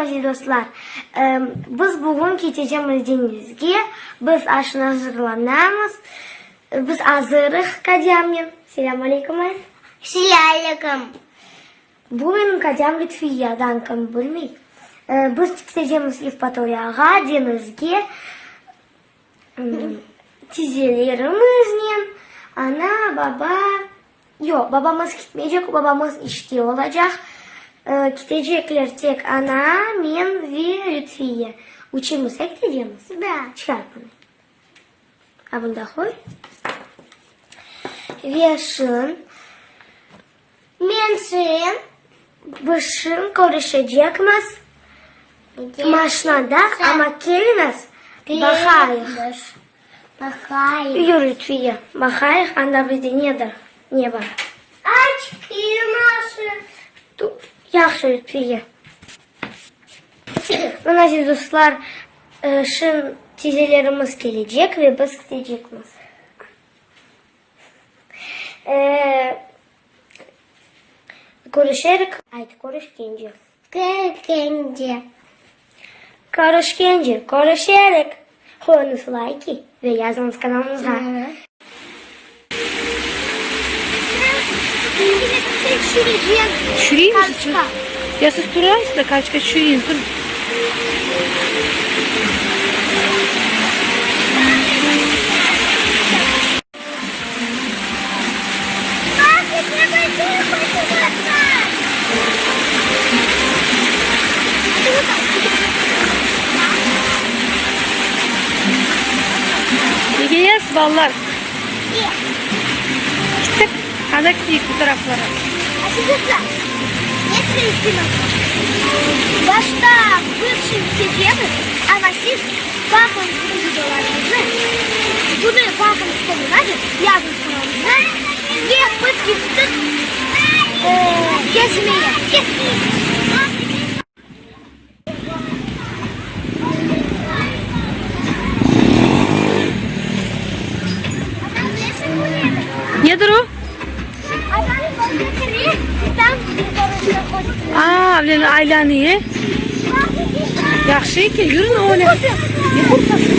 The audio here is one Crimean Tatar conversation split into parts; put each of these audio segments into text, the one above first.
aziz dostlar! Biz bugün ketecemiz deñizge, biz aşnı azırlanamız, biz azırıq kadâmnen. Selâm aleyküm ayt. Selâ aleyküm. Bu menim kadâm Lütfiye, daa kim bilmey. Biz ketecemiz Yevpatoriyağa, deñizge, tizelerimiznen, ana, baba, Yoq, babamız ketmeycek, babamız işte olacaq. Ketecekler tek ana, men ve Lütfiye. Üçemiz a ketecemiz? Da. Çıqar bunı. A bunu da qoy. Ve şın. Men şın. Biz şın körüşecekmiz maşnada, amma keliñiz, baqayıq. Baqayıq. Yür, Lütfiye, baqayıq, anda bizde nedir, ne bar. Aç kıymasın. Yahşı, Lütfiye. Mına, aziz dostlar, şın tizelerimiz kelecek ve biz ketecekmiz. Körüşerik. Ayt, körüşkence. Körüşkence. Körüşkence, körüşerik. Qoyuñız layki ve yazıñız kanalımızğa. Tüşüreyim mi? Ya siz turaysız da kaçka tüşüreyim, tur. Nege yaz, balalar? Kettik, anda keteyik bu taraflara. Başta biz şimdi ketemiz, amma siz baqıñız bu videolarımıznı, bunı baqıñız soñunace, yazıñız kanalımızğa ve biz kettik gezmeye. Nedir o? Aa, bilen aylanıyor. Yahşı eken, yürün öyle. Ne qorqasıñ?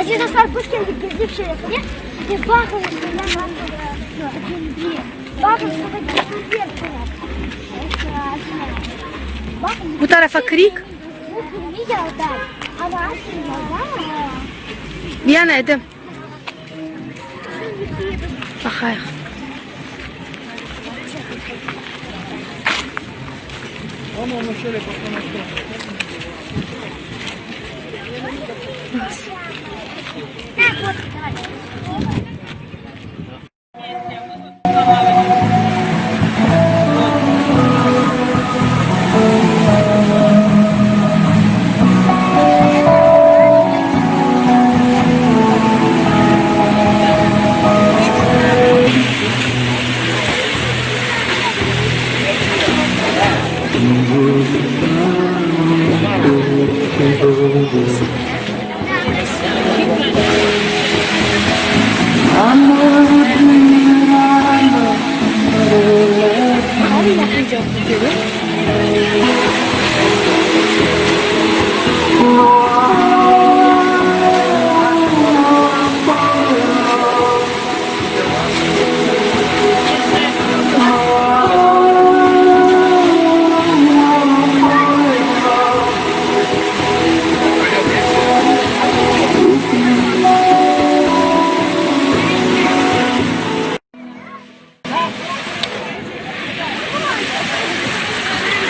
Aziz dostlar, biz keldik Gezlik şerefine ve baqıñız, baqıñız, Bu tarafa kireyik. Bir yana Edem. Baqayıq.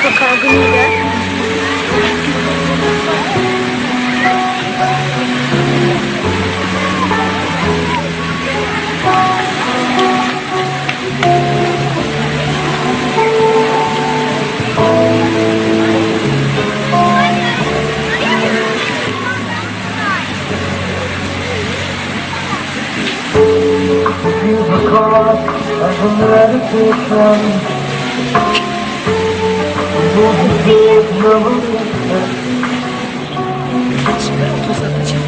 Какая гнида. Şimdi tuz atacağım.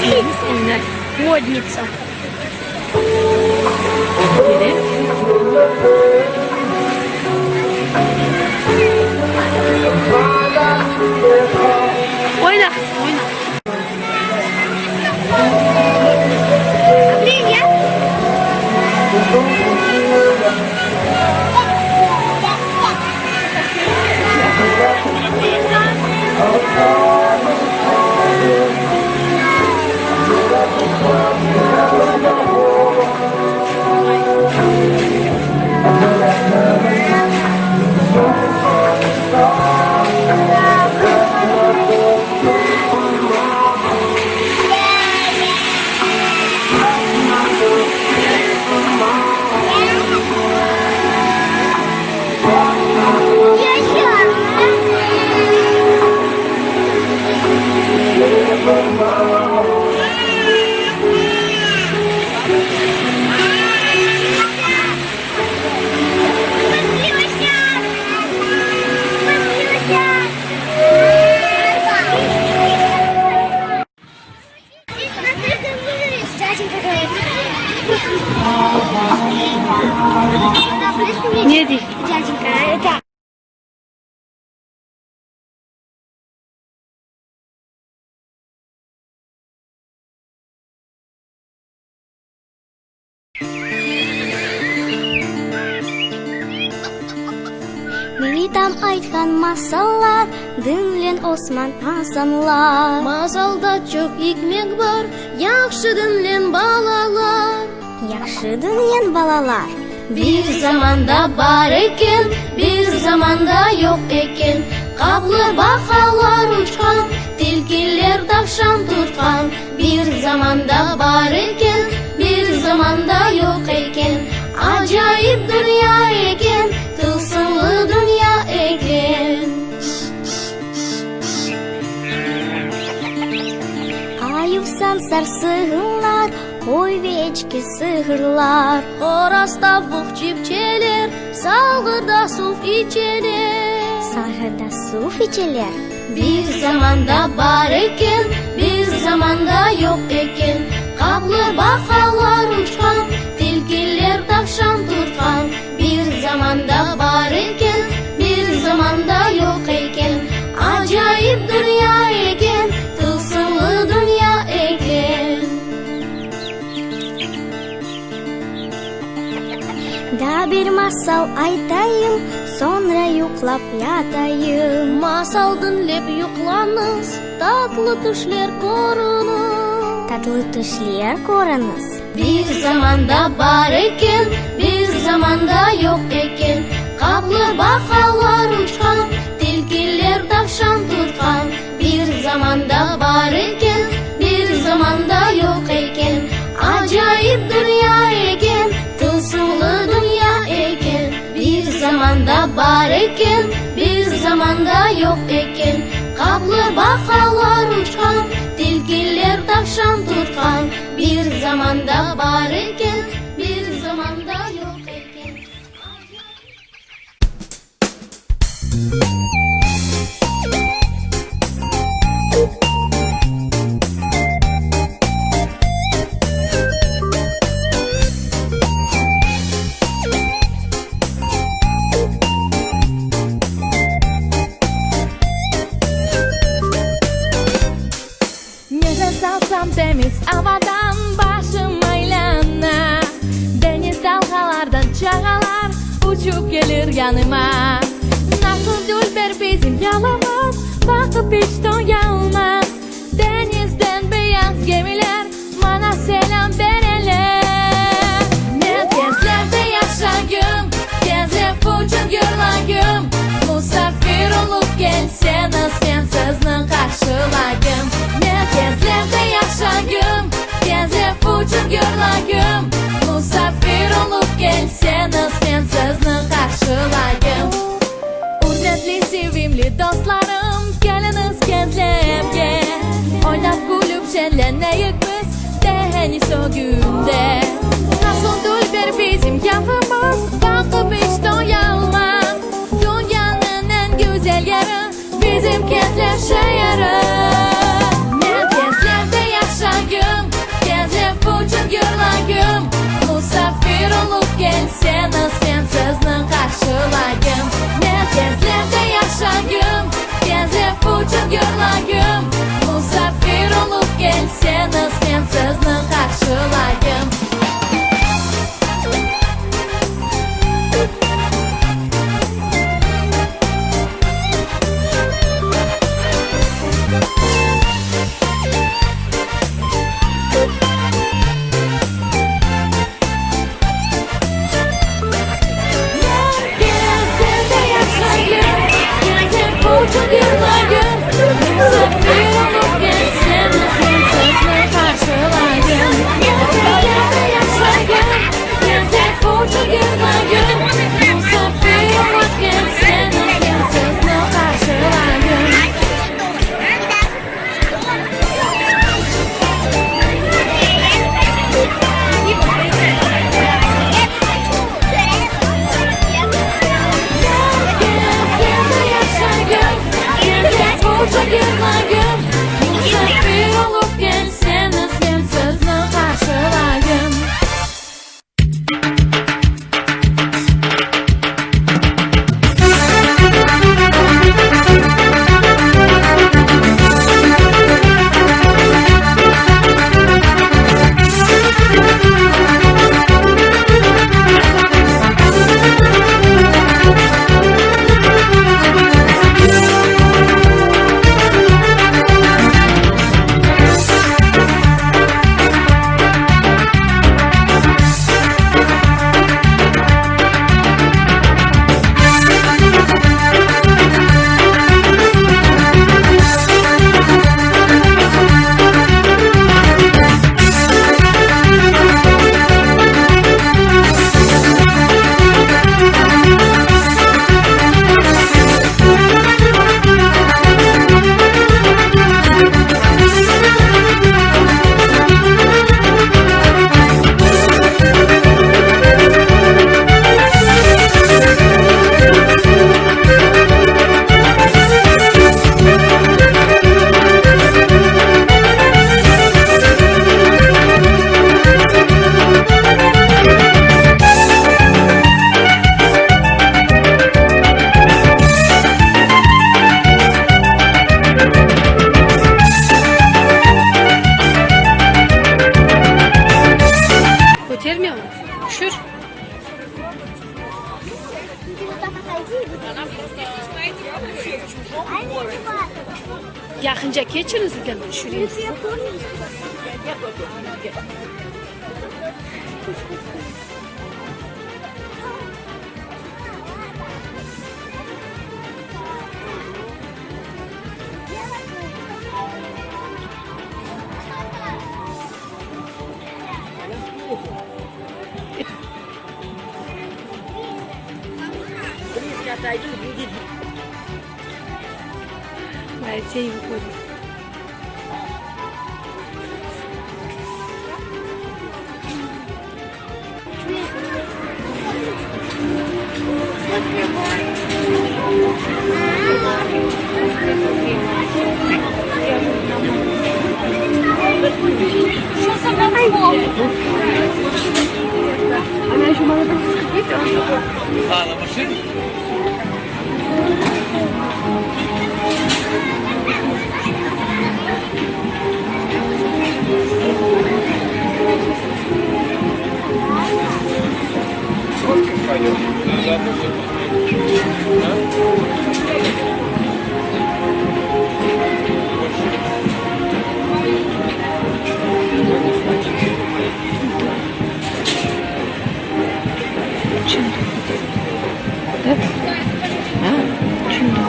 Deniz oynay. Modnitsa. Aferin. Oyna qızım, oyna. Ne dey? Bitam aytqan masallar, Diñleñ Osman, Asanlar. Masalda çoq ikmet bar, Yahşı diñleñ, balalar. Yahşı diñleñ, balalar. Bir zamanda bar eken, bir zamanda yoq eken, Qaplı baqalar uçqan, tilkiler tavşan tutqan. Bir zamanda bar eken, bir zamanda yoq eken, Acayip dünya eken, tılsımlı dünya eken. Ayuv sansar sığınlar, qoy ve eçki sığırlar. Horaz, tavuq, çipçeler, salğırda suv içeler. Salğırda suv içeler. Bir zamanda bar eken, bir zamanda yoq eken, Qaplı baqalar uçqan, tilkiler tavşan tutqan. Bir zamanda bar eken, bir zamanda yoq eken, Acayip dünya eken, tılsımlı dünya eken. Daa bir masal aytayım, soñra yuqlap yatayım. Masal diñlep yuqlañız, tatlı tüşler körüñiz. Tatlı tüşler körüñiz. Bir zamanda bar eken, bir zamanda yoq eken, Qaplı baqalar uçqan, tilkiler tavşan tutqan. Bir zamanda bar eken, bir zamanda yoq eken, Acayip dünya eken, tılsımlı dünya eken. Bir zamanda bar eken, bir zamanda yoq eken, Qaplı baqalar uçqan, tilkiler tavşan tutqan. Bir zamanda bar eken, bir zamanda yoq eken. Nefes alsam temiz avadan başım aylana, Deñiz dalğalardan çağalar uçıp kelir yanıma. Nasıl dülber bizim yalımız, baqıp iç toyalmam, Deñizden beyaz gemiler maña selâm bereler. Men Kezlevde yaşayım, Kezlev uçun. Sevimli dostlarım, keliñiz Kezlevge. Oynap, külüp, şeñleneyik biz deñiz ögünde. Nasıl dülber bizim yalımız, baqıp iç toyalmam. Dünyanıñ eñ güzel yeri, bizim Kezlev şeeri. Men Kezlevde yaşayım, Kezlev içün yırlayım. Musafir olıp kelseñiz, men sizni qarşılayım. Men Kezlevde yaşayım, Kezlev içün yırlayım. Musafir olıp kelseñiz, men sizni qarşılayım. Men Kezlevde yaşayım, Kezlev içün yırlayım. Musafir olıp kelseñiz, men sizni qarşılayım. Men Kezlevde yaşayım, Kezlev içün yırlayım. Musafir olıp kelseñiz, men sizni qarşılayım. Men Kezlevde yaşayım, Kezlev içün yırlayım. Musafir olıp kelseñiz, men sizni qarşılayım. Köterme onı, tüşür. Yaqınca keçiñiz, ben tüşüreyim sizni. Моя тень выходит. А, на машине? Пойдем. Заодно все посмотрим. Да? Больше. Да? Şimdi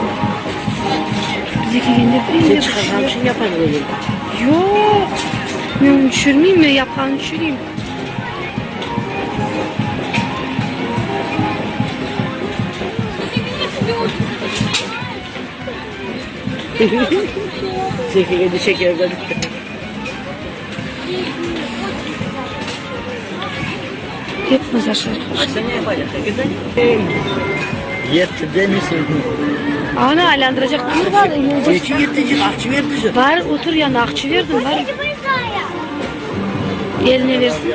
Bize kelgende bir Sen çıqarğan içün yapayım dedim. Yoq. Men onı tüşürmeyim, men yapqanını tüşüreyim. Şekerdi şekerden. Hepimiz aşarıq. Sen ne yapacaksın? Yetti demişsin. Ana aylandıracaq kim bar? Yiyecek. Neçin yetti? Aqçı verdi. Bar, otur yanına aqçı verdim, bar. Eline versin.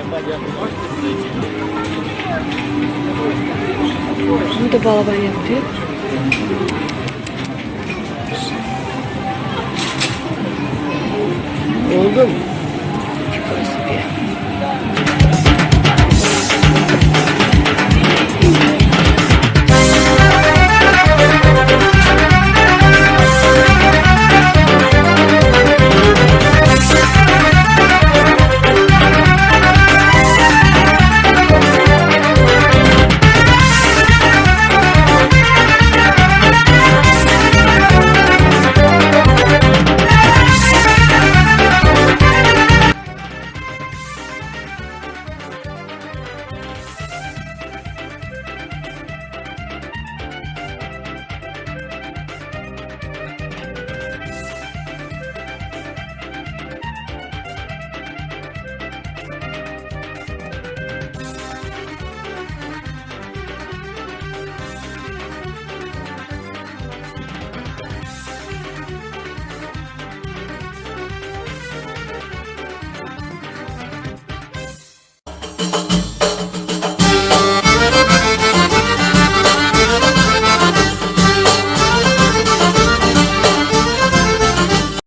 Bunu da balaban yaptı. Oldu mu? Нифига себе.